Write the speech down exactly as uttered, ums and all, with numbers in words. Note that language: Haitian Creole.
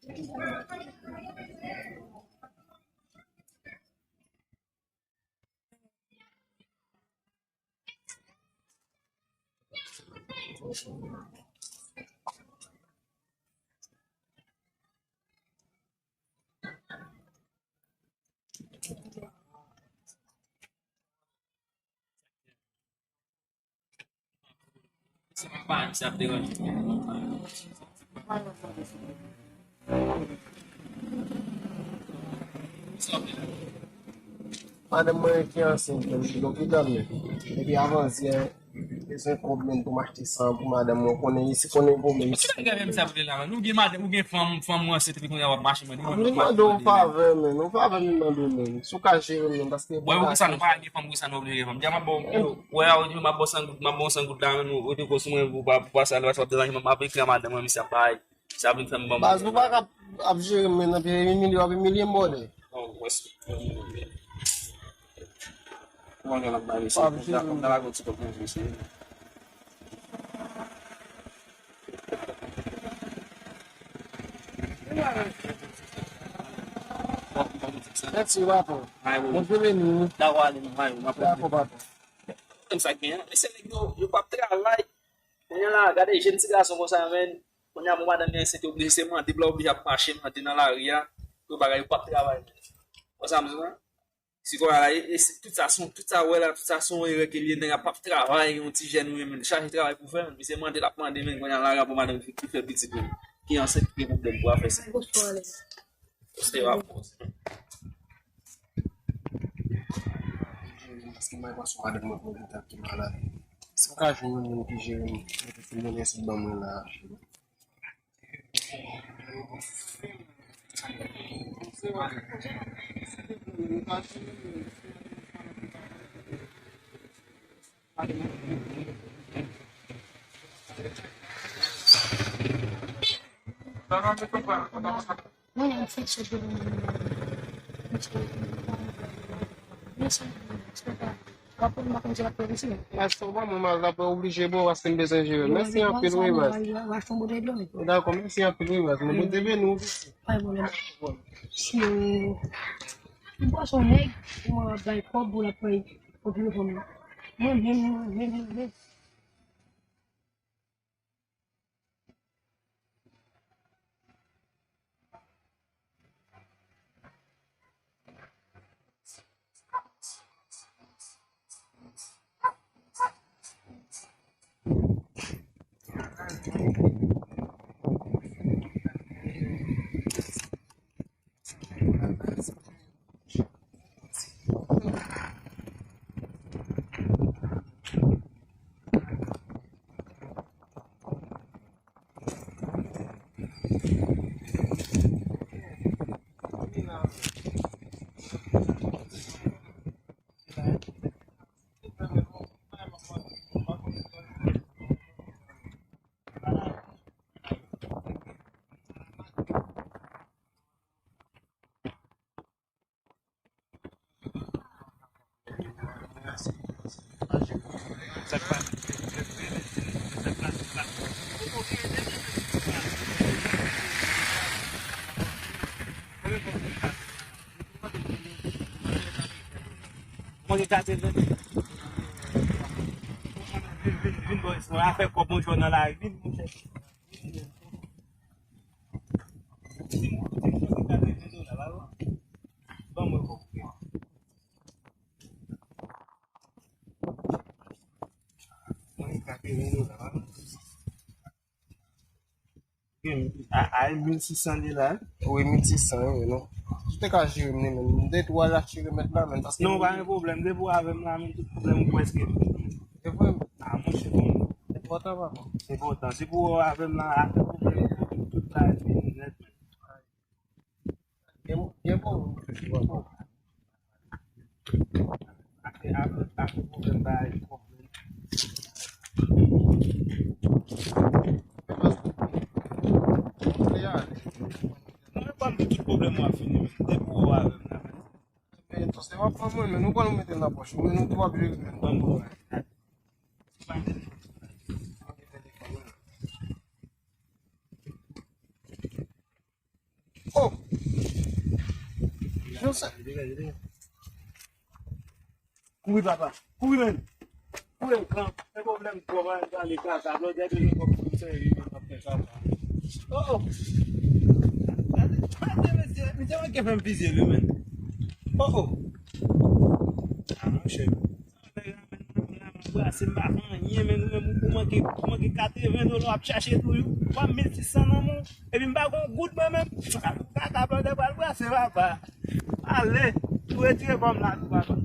Se pa pa, sa ap deranje. Madanm mwen ki ansent, men li lopital, men. Depi avanzyè, bezwen kòb, men, pou m achte san pou madanm mwen. Konnen isi, konnen pwoblèm isi. Ki bagay menm sa pou la, man? Ou gen madanm, ou gen fanm, fanm ou ansent, epi kounye a w ap mache mande, mande, mande. Li mande yon favè, men. Yon favè li mande, men. Si w ka jere, men, paske... Bon, e pou kisa nou pa gen fanm, pou kisa nou oblije gen fanm? Di a m ap ba w, wè a, ou di m ap ba w san goud, m ap ba w san goud la, men ou rete ko sou mwen, pou pa, pou pa sa, lè w ap deranje mwen, m ap ekri a madanm mwen, misye ap bay. Sa vin fè m ban... Baz, nou pa ka ap jere m nan pye, imilye w ap imilye m, bòdè. Kòman gen lòt bagay isi? Kòm nan lage yon ti kòb nan vi isi. Mèsi, patwon. Ay, wi. Bondye beni w. Dakò, ale, non, ay, wi, m ap... Dakò, patwon. Kòm sa gen, men se nèg yo, yo p ap travay. Kounye a la, gade jèn ti gason konsa, men. Kounye a, bon, madanm li ansent, yo oblije se mande, blan oblije ap mache, mande nan lari a, pou bagay yo p ap travay. Wè sa m di w la? Si kounye a la, e, e si tout sa son, tout sa wè la, tout sa son erè ke li ye, nèg la p ap travay, yon ti jèn ou renmen, chaje travay pou fè, men se mande l ap mande, men kounye a la, rapò madanm ki, ki fè pitit, men, ki ansent, ki gen pwoblèm pou afè sa. Poste w ap poste. Paske mwen panse madanm mwen pou lopital ki malad. Si m ka jwenn yon moun ki jere m, mete sou mwen, sou ban mwen la. Mwen la, m fèk sot de... Mèsi anpil, mèsi anpil. Mèsi anpil, wi, baz. Mwen achte yon bouteyi dlo. Dakò, mèsi anpil, wi, baz. Mwen Bondye beni w, wi. Pa gen pwoblèm. Si, euh, m pase yon nèg, mwen bay kòb pou l ap pran okipe fanm nan. Mwen menm, mwen menm, mwen menm. Mwen gen katye vin. Vin, vin, vin, bò, afè kòb mwen jwenn nan lari, vin, monchè. Ban mwen kòb. Mwen gen katye vin dola, pa vre? A, a, mil sis san dola, wi. Wi, mil sis san, wi, non. Ou te ka jere m li, men. M te tou al achte remèd la, men, paske... Non, pa gen pwoblèm. Depi w avè m la, men, tout pwoblèm ou prèske tout. E vre? A, monchè, bon. Enpòtan, papa. Enpòtan. Se pou w avè m la, afè pwoblèm, tout la, fini nèt, men. Gen, gen bon, bon. Apre, apre, apre pwoblèm bagay, pwoblèm. Non, men pa m di tout pwoblèm w ap fini, men depi w avè m la, men. Men, se w ap pran mwen, men nou pran nou mete l nan pòch, men nou tou ap jere, men. Ban m pran. Oh! Jan sa. Kouri, papa. Kouri, men. Kouri, gran. Se pwoblèm twò, man. Gade kaka. Blòdè bezwen kòb pou sèvi, men, ap fè kaka. Oh, oh. Gade, gade, mesye. Mesye manke fè m pizye, li, men. Oh, oh. Ah, monchè. Brase m pa fè anyen, men ou menm ou manke, ou manke katreven dola, w ap chache toujou. W ap mil sis san nan men w. Epi m pa gon goud mwen menm. Kaka blòdè pral brase, papa. Ale, ou retire kòb la tou, papa.